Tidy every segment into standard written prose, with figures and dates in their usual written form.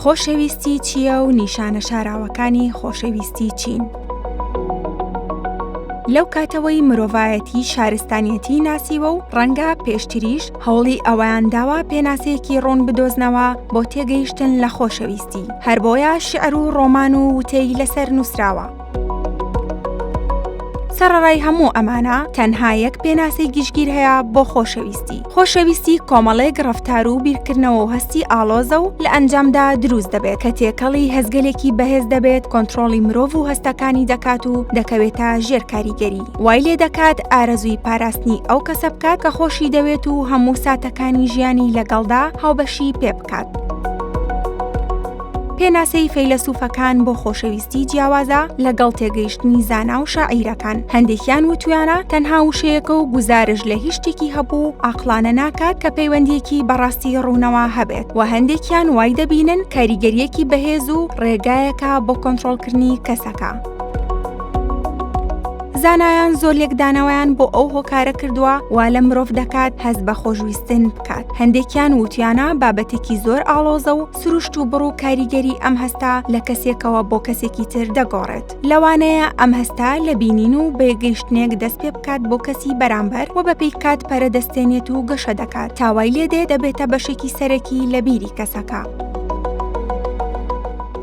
خۆشەویستی چییە و نیشانە شاراوەکانی خۆشەویستی چین؟ لەو کاتەوەی مرۆڤایەتی شارستانیەتی ناسیوە و ڕەنگە پێشتریش هەوڵی ئەوەیان داوە پێناسەیەکی ڕوون بدۆزنەوە بۆ تێگەیشتن لە خۆشەویستی، هەر بۆیە شیعر و ڕۆمان و وتەی لەسەر نووسراوە. سەرەڕای هەموو ئەمانە تەنها یەک پێناسەی گشتگیر هەیە بۆ خۆشەویستی. خۆشەویستی کۆمەڵێک ڕەفتار و بیرکردنەوە و هەستی ئاڵۆزە و لە ئەنجامدا دروست دەبێت کە تێکەڵی هەستگەلێکی بەهێز دەبێت کۆنترۆڵی مرۆڤ و هەستەکانی دەکات و دەکەوێتە ژێر کاریگەری وای لێ دەکات ئارەزووی پاراستنی ئەو کەسە بکات کە خۆشی دەوێت و هەموو ساتەکانی ژیانی لەگەڵدا هاوبەشی پێ بکات. پێناسەی فەیلەسوفەکان بۆ خۆشەویستی جیاوازە لەگەڵ تێگەیشتنی زانا و شاعیرەکان، هەندێکیان وتویانە تەنها وشەیەکە و گوزارش لە هیچ شتێکی هەبوو و عاقڵانە ناکات کە پەیوەندییەکی بەڕاستی ڕوونەوە هەبێت و هەندێکیان وای دەبینن کاریگەرییەکی بەهێز و ڕێگایەکە بۆ کۆنترۆڵکردنی کەسەکە. زانایان زۆر لێکدانەوەیان بۆ ئەو هۆکارە کردووە وا لە مرۆڤ دەکات هەست بە خۆشویستن بکات، هەندێکیان وتویانە بابەتێکی زۆر ئاڵۆزە و سروشت و بڕ و کاریگەری ئەم هەستە لە کەسێکەوە بۆ کەسێکی تر دەگۆڕێت. لەوانەیە ئەم هەستە لە بینین و بەیەکگەیشتنێک دەست پێ بکات بۆ کەسی بەرامبەر و بەپێی کات پەرە دەستێنێت و گەشە دەکات تا وای لێ دێت دەبێتە بەشێکی سەرەکی لە بیری کەسەکە.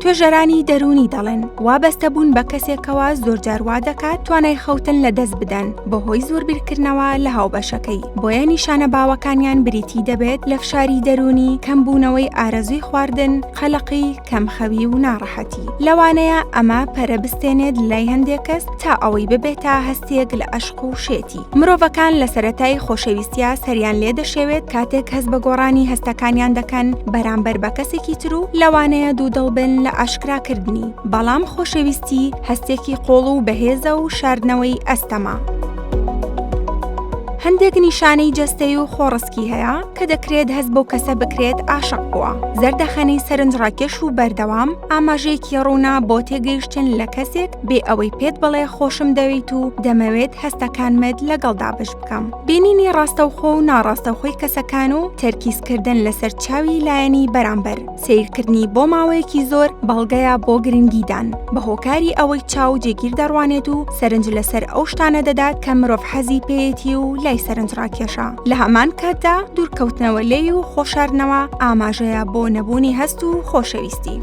توێژەرانی دەروونی دەڵێن، وابەستەبوون بە کەسێکەوە زۆرجار وا دەکات توانای خەوتن لەدەست بدەن بەهۆی زۆر بیرکردنەوە لە هاوبەشەکەی، بۆیە نیشانە باوەکانیان بریتی دەبێت لە فشاری دەروونی، کەمبوونەوەی ئارەزووی خواردن، قەلەقی، کەمخەوی و ناڕەحەتی. لەوانەیە ئەمە پەرە بستێنێت لای هەندێک کەس تا ئەوەی ببێتە هەستێک لە ئەشق و شێتی. مرۆڤەکان لە سەرەتای خۆشەویستیا سەریان لێ دەشێوێت کاتێک هەست بە گۆڕانی هەستەکانیان دەکەن بەرامبەر بە کەسێکی تر و لەوانەیە دوودڵ بن لە ئاشکراکردنی، بەڵام خۆشەویستی هەستێکی قووڵ و بەهێزە و شاردنەوەی ئەستەمە. هەندێک نیشانەی جەستەی و خۆڕسکی هەیە کە دەکرێت هەست بەو کەسە بکرێت ئاشق بووە. زەردەخەنەی سەرنجڕاکێش و بەردەوام ئاماژەیەکی ڕوونە بۆ تێگەیشتن لە کەسێک بێ ئەوەی پێت بڵێ خۆشم دەوێیت و دەمەوێت هەستەکانمت لەگەڵ دابەش بکەم. بینینی ڕاستەوخۆ و ناڕاستەوخۆی کەسەکان و تەرکیزکردن لەسەر چاوی لایەنی بەرامبەر. سەیرکردنی بۆ ماوەیەکی زۆر بەڵگەیە بۆ گرنگیدان بە هۆکاری ئەوەی چاو جێگیر دەڕوانێت و سەرنج لەسەر ئەو شتانە دەدات کە مرۆڤ حەزی پێیەتی و لای سەرنجڕاکێشە، لە هەمان کاتدا دوورکەوتنەوە لێی و خۆشاردنەوە ئاماژەیە بۆ نەبوونی هەست و خۆشەویستی.